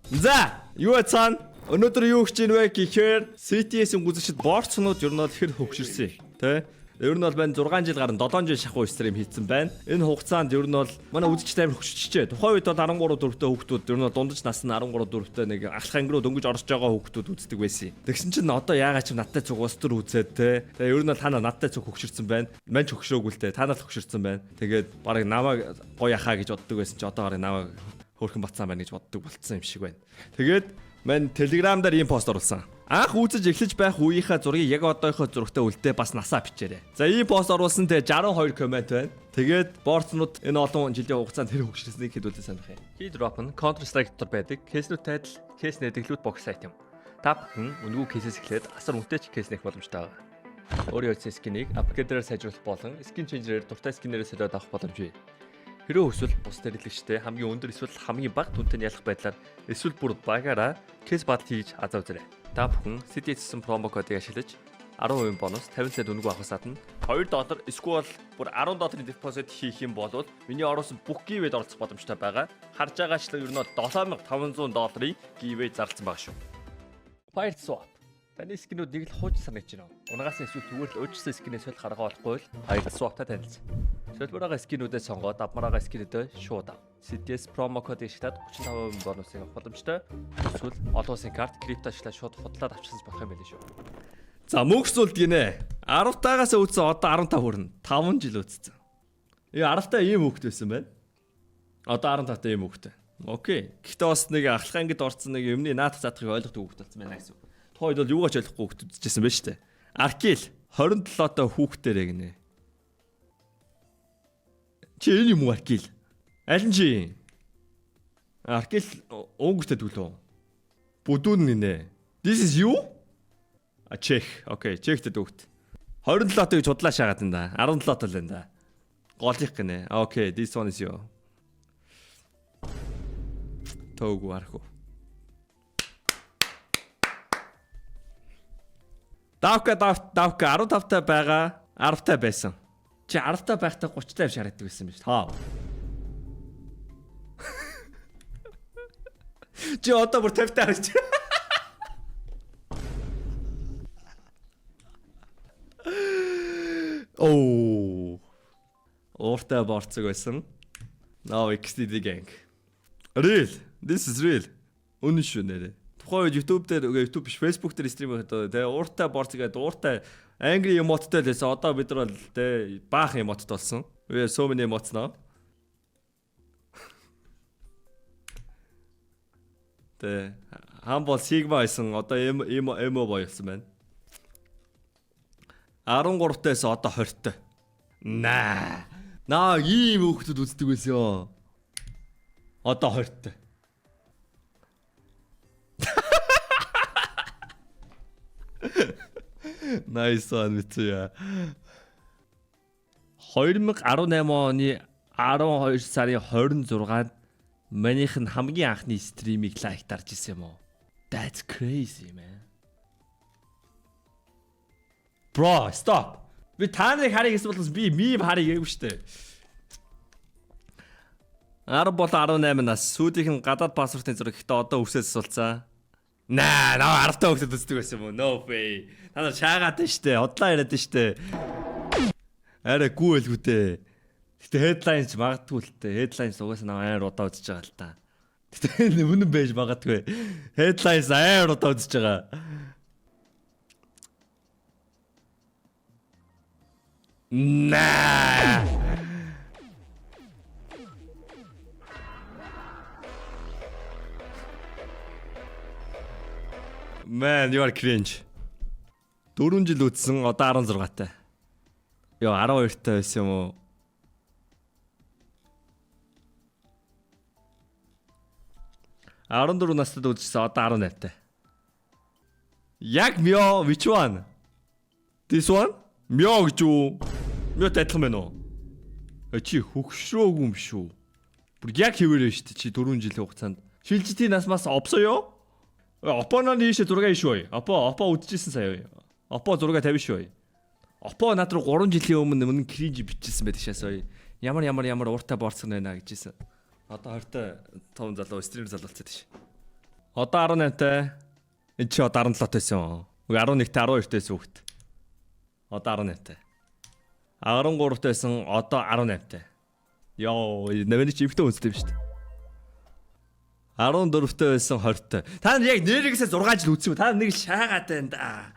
За, юу яцаан? Өнөөдөр юу хийж ийн вэ гэхээр CTS-ийн гүйцэтгэгчид борцнууд ер нь бол хэр хөгшөрсөн, тэ? Ер нь бол байна 6 жил гарan 7 жил шахуу stream хийцэн байна. Энэ хугацаанд ер нь бол манай үзэгчид амар хөгшөрчжээ. Тухайн үед бол 13 дөрөвтэй хүүхдүүд ер нь бол дундаж нас нь 13 дөрөвтэй нэг ахлах анги руу дөнгөж орж байгаа хүүхдүүд үздэг байсан. Тэгсэн чинь одоо яагаад ч надтай цуг улс төр үзээд те. Тэгээ ер нь бол та нар надтай цуг хөгшөрсөн байна. Мань ч хөгшрөөгүй л те. Та нар л хөгшөрсөн байна. Тэгээд бараг намайг гоё яхаа гэж боддог байсан чи одоо бараг намайг хөөрхөн батсан байна гэж боддог болцсон юм шиг байна. Тэгээд мань Telegram дээр ийм пост оруулсан. Анх үзэж эхлэж байх үеийнхээ зургийг яг одоохоо зурагтай үлдээ бас насаа бичээрэй. За, ийм пост оруулсан, тэгээ 62 comment байна. Тэгээд борцнууд энэ олон жилийн хугацаанд тэр хөгшөрснийг хэдүүлээ санах юм. Keydrop нь Counter Strike дотор байдаг case нүүдтэй адил case нээдэг loot box сайт юм. Та бүхэн үнэгүй case ээс эхлээд асар үнэтэй ч case нээх боломжтой байгаа. Өөрийн утасны skin ийг upgrader ээр сайжруулах болон skin changer ээр дуртай skin ээрээ солиод авах боломж бий. Хэрвээ хүсвэл бусад хэрэглэгчтэй хамгийн өндөр эсвэл хамгийн бага дүнтэй нь ялах байдлаар эсвэл бүр багаараа case battle хийж азаа үзээрэй. Та бүхэн CTS гэсэн promo кодыг ашиглаж 10% бонус, 50 цент үнэгүй авахаас гадна 2 доллар эсвэл бүр 10 долларын депозит хийх юм бол миний оруулсан бүх giveaway д оролцох боломжтой байгаа. Харж байгаачлан ер нь бол 7500 долларын giveaway зарласан байгаа шүү. Pirate Swap. Таны skin үүд нэг л хууч санагдаж байна. Унгаас нь эсвэл зүгээр л өөрчлөсөн skin ээ солих арга болохгүй л Pirate Swap-тай танилцсан. Солбороо skin үүдээ сонгоод авмараа skin үүдээ шууд ав. CTS promo код ашиглаад 35% бонусыг авах боломжтой. Эсвэл олон улсын карт, крипто ашиглаад шууд худлаад авчихсан болох юм байл шүү. За, мөнгө сүлд гинэ. 10 таагаас үзсэн, одоо 15 хүрнэ. 5 жил үзсэн. Ээ, 10 таа ийм хүүхэд байсан байна. Одоо 15 таа ийм хүүхэд. Okay. Гэхдээ бас нэг ахлах ангид орсон нэг юмны наадах заадахыг ойлгодог хүүхэд болсон байна гэсэн. Тухайн үед бол юугаач ойлгохгүй хүүхэд үзчихсэн байж тээ. Аркил 27 таа хүүхдэрээ гинэ. Чи энэ юм уу, Аркил? Аль нь чи? Аркил унгөртэй төглөө. Бүдүүн гинэ. This is you? А, чех. Okay, чехтэй дүүхт. 27 тоо гэж худлаа шаагаад энэ да. 17 тоо л энэ да. Голих гинэ. Okay, this one is you. Төөгүй арах уу. Давка, давка 15 таа байгаа, 10 таа байсан. Чи 10 таа байхдаа 30 таа шарагддаг байсан юм биш. Таа. Чи одоо бүр 50 таа харагч. Оо. Ууртай борцог байсан. Now XDD gang. Real. This is real. Үнэн шүү нэрээ. Тухайн үед YouTube дээр, үгүй, YouTube биш, Facebook дээр stream хийхдээ тэгээ ууртай борцог гэдэг ууртай angry emote тэй л байсан. Одоо бид нар бол тэгээ баахан emote т болсон. We have so many emotes now. Тэ хам бол Sigma байсан. Одоо emo emo emo boy болсон байна. 13 таас одоо 20 той. Наа. Наа, ийм хүүхдүүд үздэг байсан ёо. Одоо 20 той. Nice one, Mitsuya. 2018 оны 12 сарын 26-нд манийх нь хамгийн анхны stream ийг like дарж исэн юм уу? That's crazy, man. Bro, stop. Би та нарыг харъя гэсэн бол би meme харъя гээгүй шүү дээ. 10 болон 18 нас сүүдийнх нь гадаад паспортын зураг, гэхдээ одоо үсээ засуулцаа. Наа, наа, 10 та хүүхдэд үздэг байсан юм уу? No way. Та нар шаагаад байна штэ. Худлаа яриад байна штэ. Арай гүү байлгүй дээ. Гэтэ headlines магадгүй л дээ. Headlines угаасаа наа амар удаа үзэж байгаа л та. Гэтэ энэ үнэн байж магадгүй. Headlines амар удаа үзэж байгаа. Наа. Man, you are cringe. 4 жил үзсэн, одоо 16 таа. Йоо, 12 таа байсан юм уу? 14 настад үзсэн, одоо 18 таа. Яг Мё, which one? This one? Мё гэж үү? Мётой адилхан байна уу? Э, чи хөгшрөөгүй юм шүү. Бүр яг хэвээрээ шүү дээ чи 4 жилийн хугацаанд. Шилжитийн нас мас обсоё? Опоно нийшээ зураг шүү. Опо, опо үдчихсэн сая. Опо зураг 50 шүү. Опо над руу 3 жилийн өмнө өмнө cringe бичсэн байдаг шаасаа. Ямар ямар ямар ууртай борцсон байна гэжсэн. Одоо 20 том залуу stream залуулцаад ш. Одоо 18-тай. Энд чи одоо 17 тайсан. Үгүй, 11-тэй, 12 тайсан хүүхэд. Одоо 18-тай. 13 тайсан, одоо 18-тай. Йоо, нэмэний чи эвтэй үнстэй юм шүү дээ. 14-тэй байсан, 20-тай. Та нар яг нэрээсээ 6 жил үзсэн юм. Та нар нэг л шаагаад байна да.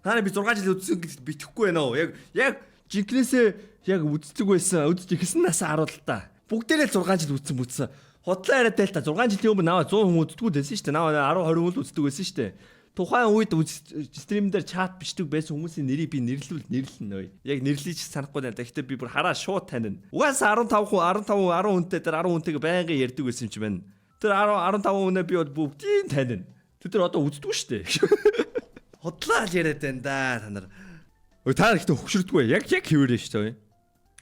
Та нар би 6 жил үзсэн гэж битгэхгүй байна уу? Яг жинкнээсээ яг үздэг байсан. Үзэж эхэлсэн насаа харуул та. Бүгдээрээ л 6 жил үзсэн бүтсэн. Худлаа яриад байл та. 6 жилийн өмнө наваа 100 хүн үздэггүй байсан шүү дээ. Наваа 10 20 хүн л үздэг байсан шүү дээ. Тухайн үед stream дээр чат бичдэг байсан хүмүүсийн нэрийг би нэрлүүл нэрлэнэ ой. Яг нэрлэе ч санахгүй байна. Гэхдээ би бүр хараа шууд танина. Угаасаа 15 хүн, 15 хүн, 10 хүнтэй тэр 10 хүнтэйг байнгын ярьдаг байсан юм чи байна. Тэр 10 15 хүнээ би бол бүгдийг танина. Тэд нар одоо үздэггүй шүү дээ. Худлаа л яриад байна да та нар. Ой, та нар ихтэй хөгшөрдгөө. Яг хэвээрээ шүү дээ.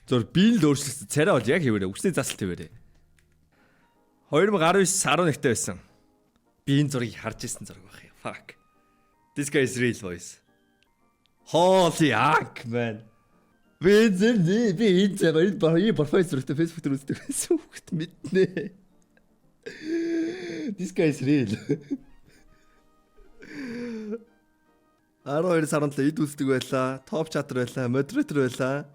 Зур би л өөрчлөсөн. Царай бол яг хэвээрээ. Үсний засалт хэвээрээ. 2019 11-тэй байсан. Би энэ зургийг харж ирсэн зураг байх юм. Fuck. This guy is real, boys. Holy fuck, man. Би энэ зэр би энэ зэр энэ profile зурагтай Facebook дээр үздэг байсан хүүхэд мэднэ. This guy is real. 12 17 эд үздэг байлаа. Топ chatter байлаа, moderator байлаа.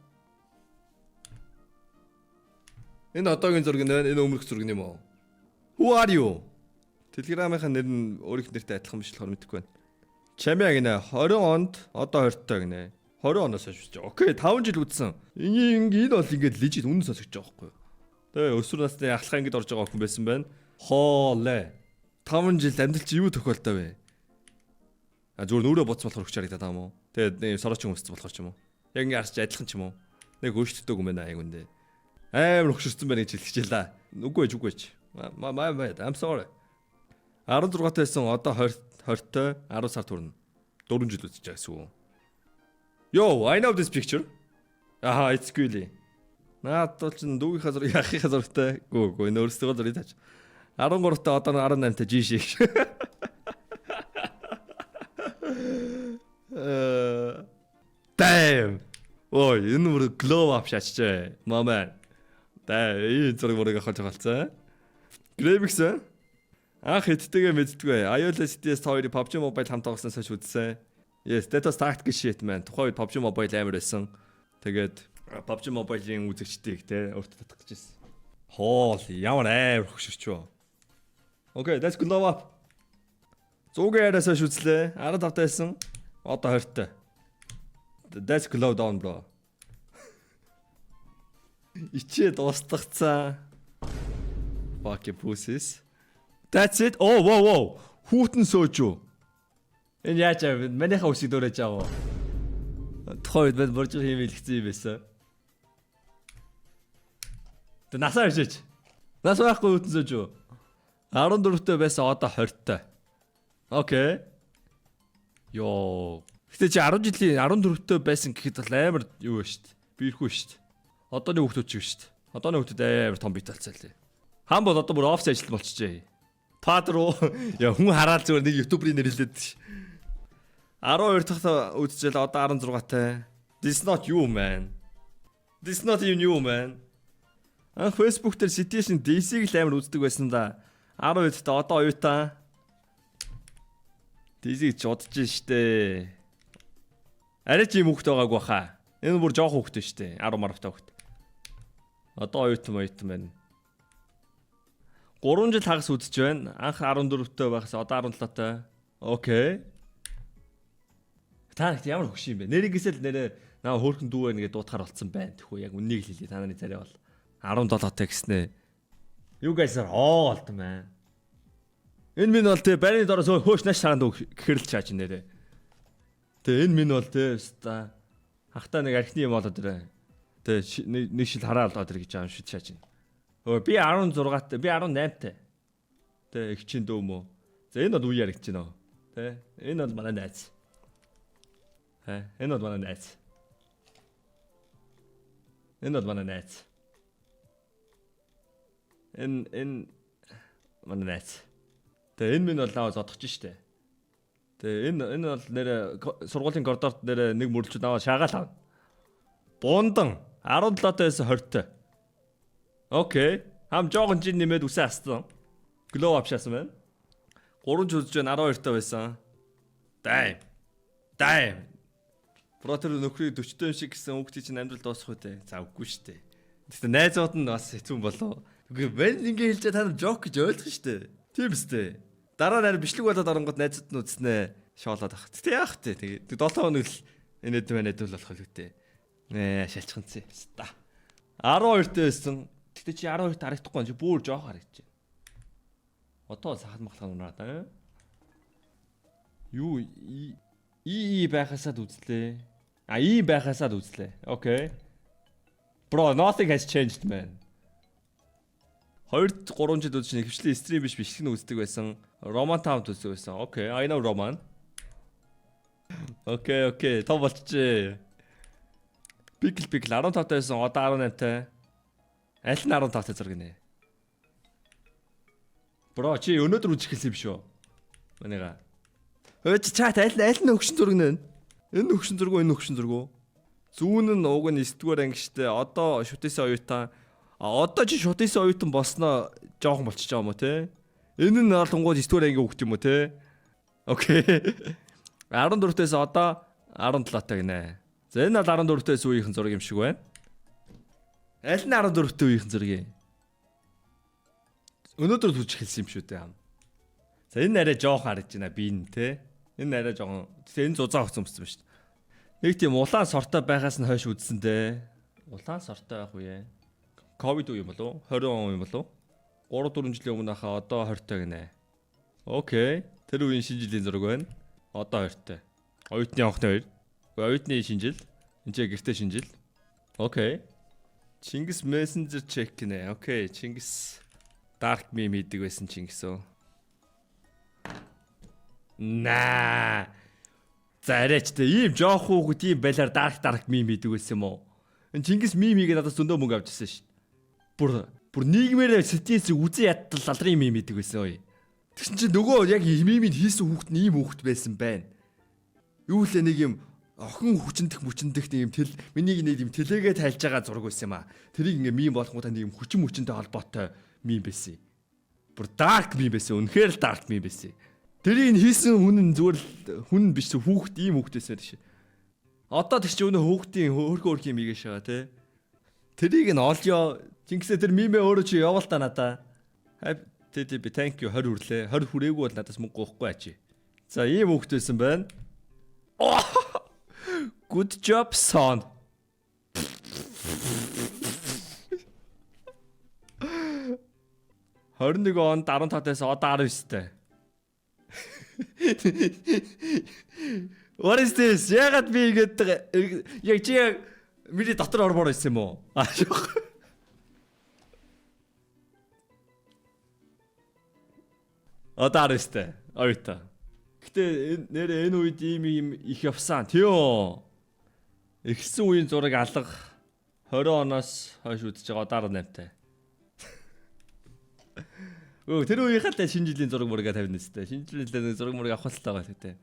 Энэ одоогийн зураг нэ, энэ өмнөх зураг юм уу? Who are you? Телеграмынхаа нэр нь өөрийнх нэртэй адилхан биш болохоор мэдэхгүй байна. Чамиа гинэ, 20 онд, одоо 20-той гинэ. 20 оноос хойш үзэж байгаа. Okay, 5 жил үзсэн. Энэ бол ингээд legit үнэн сонсогдож байгаа байхгүй юу? Тэгээ өсвөр насны ахлах ангид орж байгаа охин байсан байна. Хоолэ. 5 жил амьдрал чи юу тохиолдоо вэ? А, зүгээр нүрээ бодсон болохоор өгч харагдаад байгаа юм уу? Тэгээд нэг сороочин өмссөн болохоор ч юм уу? Яг ингэ харч адилхан ч юм уу? Нэг өөрчлөлтөөгүй юм байна яг үндэ. Амар хөшөрсөн байна гэж хэлчихээ л да. Үгүй ээ, үгүй ээ. My my bad. I'm sorry. 16 тайсан, одоо 20 20-той, 10 сар төрнө. 4 жил үзэж байгаа гэсэн үг. Yo, I know this picture. Аха, it's Gully. Наад бол чин дүүгийнхаа зураг, яхихаа зурагтай. Гүү гүү, энэ өөрсдөө зургийг тааж. 13-тай, одоо 18-тай жи шиг. Damn. Ой, энэ бүр glow up шаачжээ. My man. Damn, энэ зураг мөрөг авах болсон. Graphics анх хэдтэйгээ мэддэггүй. Аюула CTS 2-ыг PUBG Mobile хамт тоглосноос хойш үзсэн. Yes, that was tactical shit, man. Тухайн үед PUBG Mobile амар байсан. Тэгээд PUBG Mobile-ийн үзэгчдийг те өөртөө татах гэж байсан. Хоол ямар амар хөшөрч юу. Okay, let's glow up. Зуугийн яриас хойш үзлээ. 15 тайсан. Одоо 20-тай. That's glow down, bro. Ичээ дуустгацсан. Fucking pussies. That's it. Oh, whoa, whoa. Хүүтэн сөөж үү? Энэ яаж аа? Манийхаа үсийг дөөрэж аав. Тухайн үед бод борж хийм хэлгэцэн юм байсан. Тэ насаа иржээч. Нас байхгүй хүүтэн сөөж үү? 14-тэй байсан, одоо 20-тай. Okay. Йоо. Гэтэ чи 10 жилийн 14-тэй байсан гэхэд бол амар юу вэ шүү дээ. Биерхүү шүү дээ. Одооны хүүхдүүд чиг шүү дээ. Одооны хүүхдүүд амар том бит болцоо лээ. Хам бол одоо бүр офис ажилт болчихжээ. Пад руу яа хүн хараад зүгээр нэг YouTuber-ийн нэр хэлээд ш. 12 дахь үзчихэл, одоо 16-тай. This not you, man. This not even you, man. Анх Facebook дээр Citizen DC-г л амар үздэг байсан да. 12 та, одоо оюутан. DC-г ч удаж штэ. Арай ч юм хүүхэд байгаагүй баха. Энэ бүр жоох хүүхэд штэ. 10 маравтай хүүхэд. Одоо оюутан оюутан байна. 3 жил хагас үзэж байна. Анх 14-тэй байхас одоо 17-тай. Okay. Та нарт ямар хөш юм бэ? Нэрийгээсээ л нэрээ наа хөөрхөн дүү байна гэж дуутахаар болцсон байна. Тэхүү яг үннийг л хэлье. Та нарын царай бол 17-тай гэснэ. You guys are old, man. Энэ минь бол те байрны доороос хөөш нааш саранд гэхэр л чааж нэрээ. Тэ энэ минь бол те өста хахтаа нэг архины юм болоод ирээ. Тэ нэг шил хараа болоод ир гэж байгаа юм шид чааж. Өө, би 16-тай, би 18-тай. Тэ их чин дөө мөө. За, энэ бол үе яригдж байна. Тэ энэ бол манай найз. Тэ энэ бол манай найз. Энэ бол манай найз. Энэ манай найз. Тэгээ энэ минь бол наваа зодох штэ. Тэгээ энэ бол нэрэ сургуулийн коридорт нэрэ нэг мөрлөж наваа шаагаал авна. Бундан 17 тайсан, 20-тай. Okay. Хам жоохон жин нэмээд үсээ астсан. Glow up шаасан байна. 3 жил үзэж байна, 12 таа байсан. Damn. Damn. Bro, тэр нөхрийг 40 юм шиг гэсэн хүүхдийн чинь амьдрал дуусах үү те? За, үгүй шүү дээ. Гэтэ найзууд нь бас хэцүү болов. Үгүй, мэн ингэ хэлж та нар joke гэж ойлгох шүү дээ. Тийм үстэй. Дараа нь бичлэг болоод оронгод найзууд нь үзснээ шоолоод ах. Гэтэ яах вэ? Тэгээ 7 хоног л инээд мэнэд л болох л үтэй. Нэ шалчханцээ. Ста. 12 таа байсан. Гэтэ чи 12 та харагдахгүй, чи бүр жоох харагдаж байна. Одоо сахал махлах унаад аа. Юу и и байхасаад үзлээ. А, ийм байхасаад үзлээ. Okay. Bro, nothing has changed, man. 2 3 жил үзэж ихэвчлэн stream биш, бичлэг нь үздэг байсан. Roman Town үздэг байсан. Okay, I know Roman. Okay. Том болчихжээ. Пикл пикл 15 таа байсан, одоо 18 таа. Аль нь 15 таа зураг нэ? Bro, чи өнөөдөр үзэх хэлсэн юм шүү. Манайга. Өөч, chat, аль нь өгшин зураг нэ? Энэ өгшин зураг уу, энэ өгшин зураг уу? Зүүн нь уг нь 9 дугаар анги штэ. Одоо шүтээсээ оюутан. А, одоо чи шүтээсээ оюутан болсноо жоохон болчихж байгаа юм уу те? Энэ нь болонгууд 9 дугаар ангийн хүүхд юм уу те? Okay. 14-ээс одоо 17 таа гинэ. За, энэ бол 14-ээс үеийнхэн зураг юм шиг байна. Аль нь 14-тэй үеийнхэн зураг юм? Өнөөдөр түж эхэлсэн юм шүү дээ. За, энэ арай жоохон харагдаж байна би энэ те. Энэ арай жоохон. Тэгээ энэ зузаан өгсөн юм шүү дээ. Нэг тийм улаан сортой байхаас нь хойш үзсэн те. Улаан сортой байх үе. Ковид үе юм болов уу? 20 он юм болов уу? 3 4 жилийн өмнө хаа, одоо 20 той гинэ. Okay. Тэр үеийн шинэ жилийн зураг байна. Одоо 20 той. Оюутны анхны хоёр. Оюутны шинэ жил. Энд чи гэртээ шинэ жил. Okay. Чингис Messenger check гинэ. Okay, Чингис dark meme хийдэг байсан Чингис өө. Наа. За, арайч те, ийм жоох хүүхэд ийм балиар dark meme хийдэг байсан юм уу? Энэ Чингис meme хийгээд надаас зөндөө мөнгө авч ирсэн шүү. Бүр нийгмээрээ сэтээс үзэн ядтал алрын meme хийдэг байсан ой. Тэгсэн чинь нөгөө яг meme ийг хийсэн хүүхэд нь ийм хүүхэд байсан байна. Юу лээ, нэг юм охин хүчиндэх мүчиндэх нэг юм тэл миний нэг юм тэлээгээ тайлж байгаа зураг байсан юм а. Тэрийг ингээ meme болгонгуудаа нэг юм хүчин мүчинтэй холбоотой meme байсан. Бүр dark meme байсан. Үнэхээр л dark meme байсан. Тэрийг хийсэн хүн нь зүгээр л хүн биш, хүүхэд, ийм хүүхэд байсан шүү. Одоо тэр чинь өнөө хүүхдийн хөөрхөн хөөрхөн юм ийгээш байгаа тий. Тэрийг нь олё. Чингисээ, тэр meme ээ өөрөө чи явуул та надаа. TTB, thank you, 20 хүрлээ. 20 хүрээгүй бол надаас мөнгө гоохгүй ачи. За, ийм хүүхэд байсан байна. Good job, son. 21 онд 15-аас одоо 19-тэй. What is this? Ягаад би ингэж яг чи яг миний дотор ормоор байсан юм уу? Аа, шок. Одоо 19-тэй. Оюута. Гэтэ нэр энэ үед ийм ийм их явсан. Тийё. Эхэлсэн үеийн зураг алга, 20 оноос хойш үзэж байгаа, одоо 18-тай. Өө, тэр үеийнхээ л шинэ жилийн зураг мурага тавина өстэй. Шинэ жилийн зураг мураг авах л байгаа гэдэг.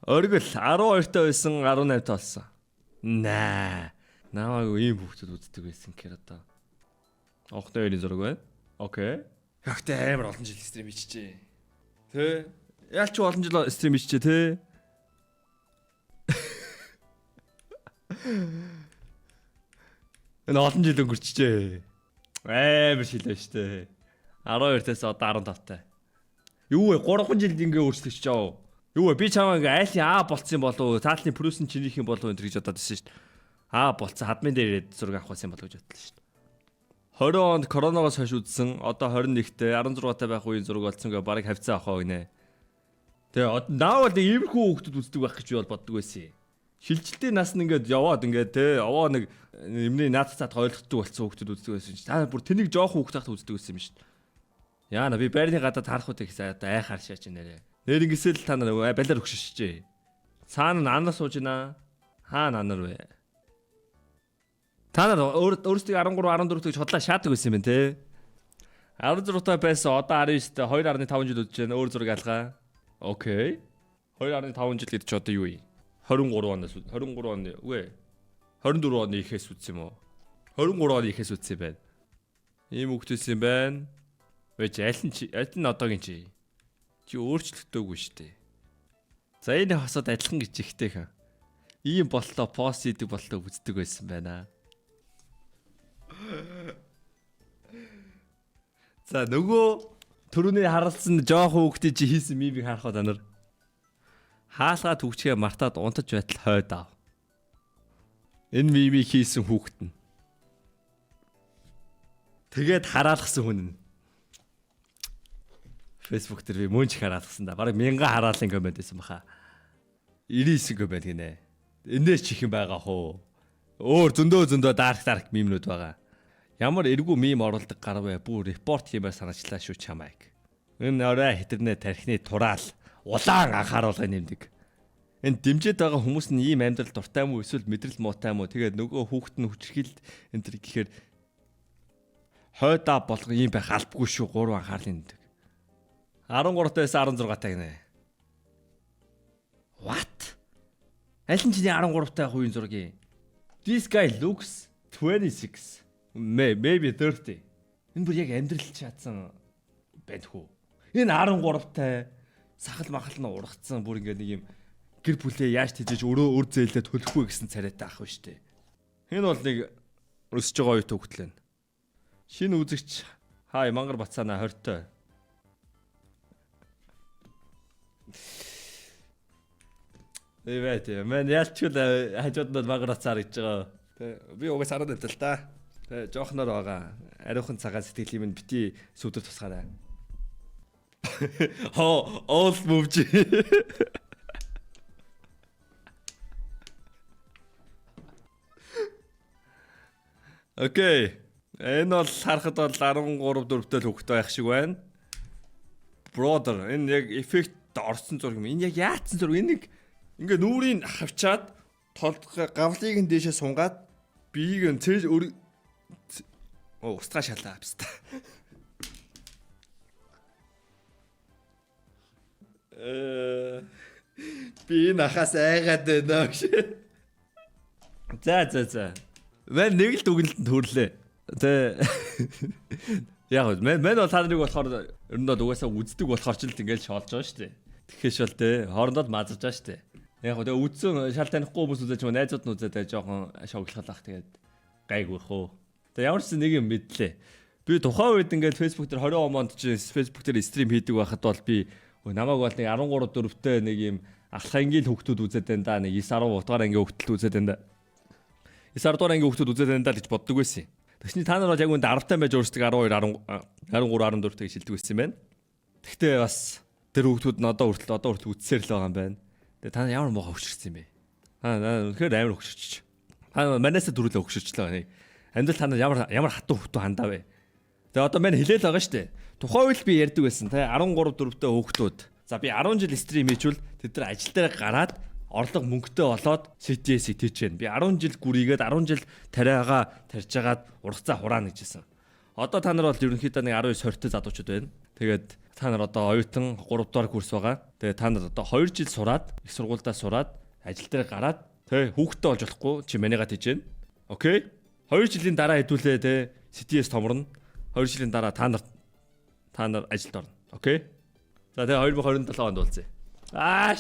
Оргил 12 таа байсан, 18 таа болсон. Наа. Намайг ийм хүүхдүүд үздэг байсан гэхээр одоо. Охны хоёрын зураг байна. Okay. Гэхдээ амар олон жил stream хийчихээ. Тэ? Яалч олон жил stream хийчихээ тэ? Энэ олон жил өнгөрчжээ. Амар шилээ штэ. 12-тээс одоо 15 таа. Юу вэ? 3 жилд ингээ өөрчлөгдөж чаа. Юу вэ? Би чамаа ингээ айлын А болцсон болов уу? Таалны плюс нь чинийх юм болов уу энэ гэж бодоод ирсэн шүү дээ. А болцсон хадмын дээр ирээд зураг авах байсан болов гэж бодлоо шүү дээ. 20 онд коронавигоос хойш үзсэн. Одоо 21-т 16 та байх үеийн зураг болсон гэ, бараг хавцаа авах гинэ. Тэгээ наавал нэг иймэрхүү хүүхдүүд үздэг байх гэж би бол боддог байсан юм. Шилжилтийн нас нь ингээд яваад ингээд те овоо нэг юмны наад цаад ойлгохгүй болсон хүүхдүүд үздэг байсан чинь та бүр тэнийг жоох хүүхд тахт үздэг байсан юм шүү дээ. Яана, би байрны гадаа таарах үү гэсэн, одоо айхаар шаач нэрээ. Нэр ингэсэл та нар балиар өгшөжжээ. Цаана нанаар сууж байна. Хаа нанар вэ? Та нар өөрсдийг 13 14 гэж хотлаа шаадаг байсан юм байна те. 16 та байсан, одоо 19 та, 2.5 жил үзэж байна. Өөр зураг алгаа. Okay. 2.5 жил гэдэг чи одоо юу юм? 23 оноос, 23 оны, үгүй, 24 оны ихээс үзсэн юм уу? 23 оны ихээс үзсэн юм байна. Ийм хүүхдээс юм байна. Вэж, аль нь аль нь одоогийн чи? Чи өөрчлөгдөөгүй шүү дээ. За, энэ хосод адилхан гэж ихтэй хэн. Ийм боллоо, пост хийдэг боллоо, үздэг байсан байна. За, нөгөө түрүүний харалцсан жоохон хүүхдээ чи хийсэн meme ийг харах та нар. Хаалгаа түгчгээ мартаад унтаж байтал хойд ав. Энэ meme ийг хийсэн хүүхэд нь. Тэгээд хараалгасан хүн нь. Facebook дээр би мөн ч хараалгасан да. Бараг 1000 хараалын comment байсан баха. 99 comment гинэ. Энээс ч их юм байгаа хөө. Өөр зөндөө зөндөө dark dark meme нүүд байгаа. Ямар эргүү meme оруулдаг гар вэ? Бүр report хиймээр санаачлаа шүү чамайг. Энэ орой хитэрнэ тархины тураал улаан анхааруулга нэмдэг. Энэ дэмжиж байгаа хүмүүс нь ийм амьдрал дуртай юм уу эсвэл мэдрэл муутай юм уу? Тэгээд нөгөө хүүхэд нь хүчрхийлэлт энэ төр гэхээр хойдоо болгон ийм байх албагүй шүү. Гурван анхаарлын нэмдэг. 13 таас 16 таа гинэ. What? Аль нь чиний 13 таа хувийн зургийг? This guy looks 26. Maybe 30. Энэ бүр яг амьдрал чадсан байна хүү. Энэ 13 тай сахал махал нь ургацсан, бүр ингээд нэг юм гэр бүлээ яаж тэжээж өрөө өр зээлээ төлөхгүй гэсэн царайтай ах ба штэ. Энэ бол нэг өсөж байгаа оюут хүүхдлээ. Шинэ үзэгч хай, мангар бацаана 20 той. Эвэт, мен ялчгүй хажууд нь мангар бацаа гэж байгаа. Тэ би угаас 18 тал та. Тэ жоохноор байгаа. Ариухан цагаан сэтгэлийн минь бити сүдэр тусгаарай. Хоо, all move. Okay. Энэ бол харахад бол 13 4-тэй л хүүхдээ байх шиг байна. Brother, энэ яг эффект орсон зураг юм. Энэ яг яатсан зураг? Энэ нэг ингээ нүрийг хавчаад толд гавлыг нь дээшээ сунгаад биеийг нь цээж өр оо устгаа шалаа апста. Би энэ ахаас айгаад байна гэж. За за за. Мэн нэг л дүгнэлтэнд хүрлээ. Тэ. Яг мен мен бол та нарыг болохоор ер нь бол угаасаа үздэг болохоор ч л ингээл шоолж байгаа шүү дээ. Тэгэхээс бол тэ хоорондоо л мазарж байгаа шүү дээ. Яг гоо тэгээ үзсэн шал танихгүй хүмүүс үзэж юм, найзууд нь үзээд тэгээ жоохон шоглохлах, тэгээд гайгүй хөө. Тэгээ ямар ч нэг юм мэдлээ. Би тухайн үед ингээд Facebook дээр 20 онд чи Facebook дээр stream хийдэг байхад бол би намайг бол нэг 13 4-тэй нэг юм ахлах ангийн хүүхдүүд үзээд байна да. Нэг 9 10 дугаар ангийн хүүхдүүд үзээд байна да. 9 10 дугаар ангийн хүүхдүүд үзээд байна да гэж боддог байсан юм. Тэгсний та нар бол яг үүнд 10 таа байж өөрсдөө 12 10 13 14 гэж хэлдэг байсан юм байна. Тэгтээ бас тэр хүүхдүүд нь одоо хүртэл үзсээр л байгаа юм байна. Тэгээ та нар ямар муухай хөшөрсөн юм бэ? Аа, үнэхээр амар хөшөрч. Та манайсаа дөрүлээ хөшөрчлээ. Нэг амьдрал та нар ямар ямар хатуу хүүхдүү хандаа вэ? Тэгээ одоо мань хэлээл байгаа шүү дээ. Тухайн үед би ярьдаг байсан. Тэ 13 4-тэй хүүхдүүд. За, би 10 жил stream хийчихвэл тэд нар ажил дээр гараад орлого мөнгөтэй болоод CTS-ийг тийч. Би 10 жил гүрийгээд 10 жил тариагаа тарьж агаад ургацаа хураана гэжсэн. Одоо та нар бол ерөнхийдөө нэг 19 20-тэй залуучууд байна. Тэгээд та нар одоо оюутан 3 дугаар курс байгаа. Тэгээд та нар одоо 2 жил сураад, их сургуульдаа сураад, ажил дээр гараад тэ хүүхдтэй болж болохгүй чи манига тийж. Okay? 2 жилийн дараа хэдүүлээ тэ CTS томорно. 2 жилийн дараа та нар ажилд орно. Okay? За, тэгээ 2027 онд уулзъя. Аа.